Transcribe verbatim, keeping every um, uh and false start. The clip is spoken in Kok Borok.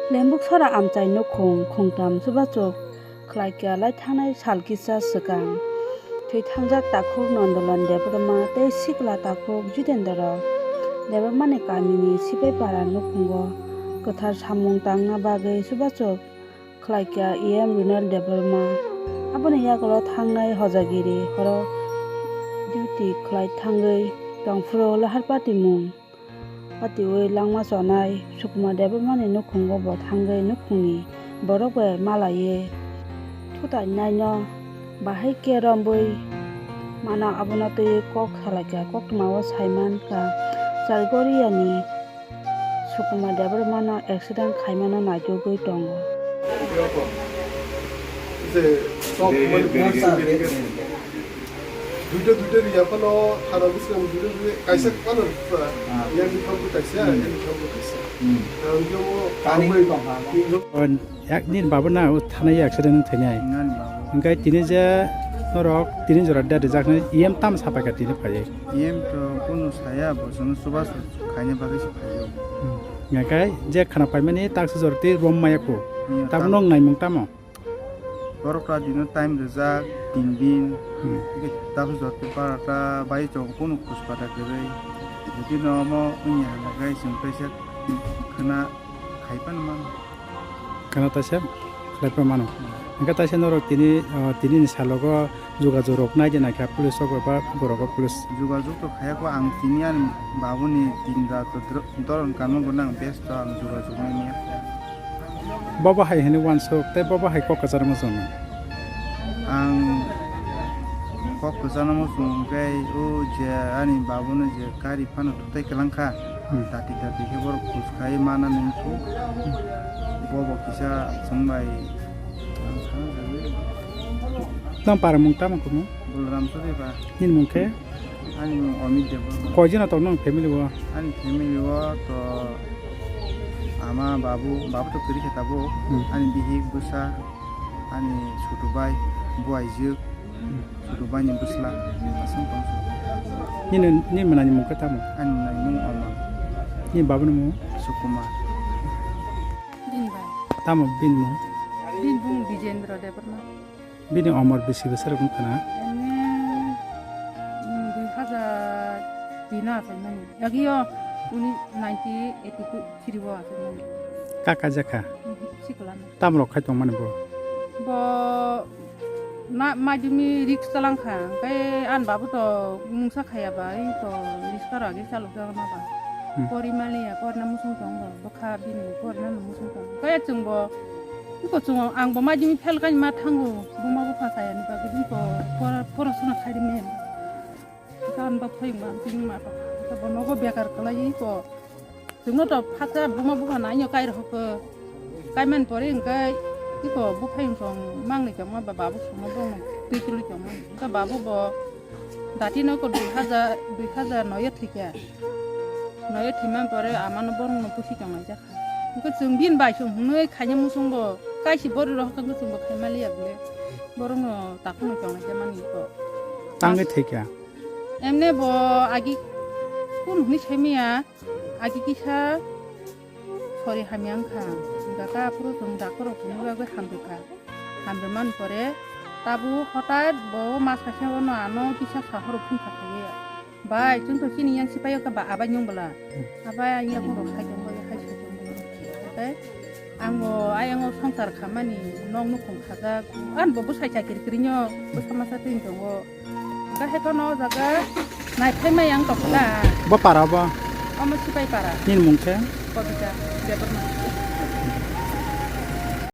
Lembuksora amchai nukhung khungtam chubachuk khlaikha lai thangnai sal kisa swkang thwi thangjak takhuk Nondolan Debbarma tei sikla takhuk Jitendra Debbarmani kamini Sipaipara nukhungo kwthar samung tangna bagwi chubachuk khlaikha E M Runal Debbarma. Aboni yagulo thangnai hojagiri horo duty khlai thangwi tongphuru lahar patimung patiwi langma chonai Sukumar Debbarmani nukhungo bo thangwi nukhungni borok bai malaiwi thutainaino bahai khe rombwi mano. Abono twiwi kok salaikha, koktwmao saimankha Chargoriyani Sukumar Debbarmano accident khaimano naitugwi tongo. যে চব মানে দুইটা দুইটা রিয়া পানো থানা বুঝলাম দুইটা দুইটা কাইসা পানো ইয়ানি থামবো কাইসা ইয়ানি থামবো কাইসা আমি কেউ কানি তো হা তিনজন Yak nini babo na o thanai accident wng thainai. Nani babo. Hingkai tini je norok tini jora date rijak nai E M tam sapaikha tini phaiwi. E M to kunu saya bo sono chubachu khaina bagwi se phaio. Hingkai je khana paimani taksa jora tei rom maya ko. Hmm, Tabuk tam- nong naimung tamo? Borok ra dino time rijak tin din. Hmm. Tei taksa jora tei barata bai chong kunu khus pada kwrwi. Jodi no omo wngya hwnba gai chwng kaisa khna khai phano mano. Kheno taisa khlai phano mano. Hwnkhe taisa norok tini, ah, tini ni salogo jogajog rok nai de naikha police rok ba borok o police. Jogajog to khaya kho ang tini ani babuni tin da to dro-, doron kanmung bo nang besto ang jogajog nai niya. Bobo hai hwnwi uansuk tei bobo hai kok kwchar muchung. Ang kok kwchar muchung hwnkhe o je ani babuno je gari phano tei kwlangkha. Hmm. Dati dati khe borok khus khai mana nung thu. Bobo kisa chwng bai. Nang para mung tamo kumu? Balaram Chowdhury ba. Nini mung khe? Ani mung Amit Debbarma. Koi jona tong nang family o? Ani family o to ama babu, babu to kwrwi khe tabuk. Hmm. Ani bihik bwsa, ani sutu bai, buaijwk. Hmm. Sudu bani bwsla aswng tong su. Nini, nini mwnani mung khe tamo? Ani mwnani mung Omor. Nini babuni mung? Sukumar. Bini bai. Tamo bini mung? Bini bung Bijendra Debbarma. Bini omor bisi bwswk wng khna? Ene, mm, dui hajar tin o achaimani. Yagio uni nineteen eighty-two three o achaimani. Kaka jakha? Mhm, sikolano. Tamrok khai tongmani bo? Bo ma-, madhyamik risk chalangkha, hwnkhe ani babu to mungsa khaya ba, ai to risk aro age chalokjak ma ba. Hmm. Pori maliya, porina muchung tongo, bwkha bini porina no muchung tongo. Kaya chwngbo, iko chwng ang bo madhyamik fail kani ma thango, buma bupha kaya ni bagwi iko pora-, porasona khaidi me. Gan ba phai ma, tini ma to, to bo nogo bekar kalai iko. Chwngno to phatsa buma bupha naino kai rokho. Kai man pore hwnkhe iko buphai wngkha mangni tongma ba babu songma bongno twi tuli tongma. Hwnkhe babu bo dati no ko dui hajar, dui hajar noyo thwikha. Noyo thwiman pore amano borokno pusi tonglaijak. Hwnkhe chwng bini bai chwng hwnwi khaina muchung bo kaisi bori rok hwnkhe chwng bo khaimaliya bole. Borokno takhukno tonglaijak mani ko. Tangwi thwikha. Emne bo agi kun hwnwi saimaya. Agi kisa sori hamya wngkha, hwnkha khe aphuru chwng doctor rok phunukjagwi hamrwkha. Hamrwmani pore tabuk hotat bo mas kaisa bono ano kisa sahoro phunukha khaye. Bai, chwng to chini yang sipaio khe ba abai nung bwla. Abai ang yakung rok sai tongbai, hai sai tongbai. Tei ang bo ayang o swngchar khamani nok nukhung khajak. Ang bo bwsai chakri kwrwino bwsa masa twi tongo. Hwnkhe hai phano o jaga naiphai mai ang tongkha da. Bo para bo? Omo Sipai para. Nini mung khe? Kobita Debbarma.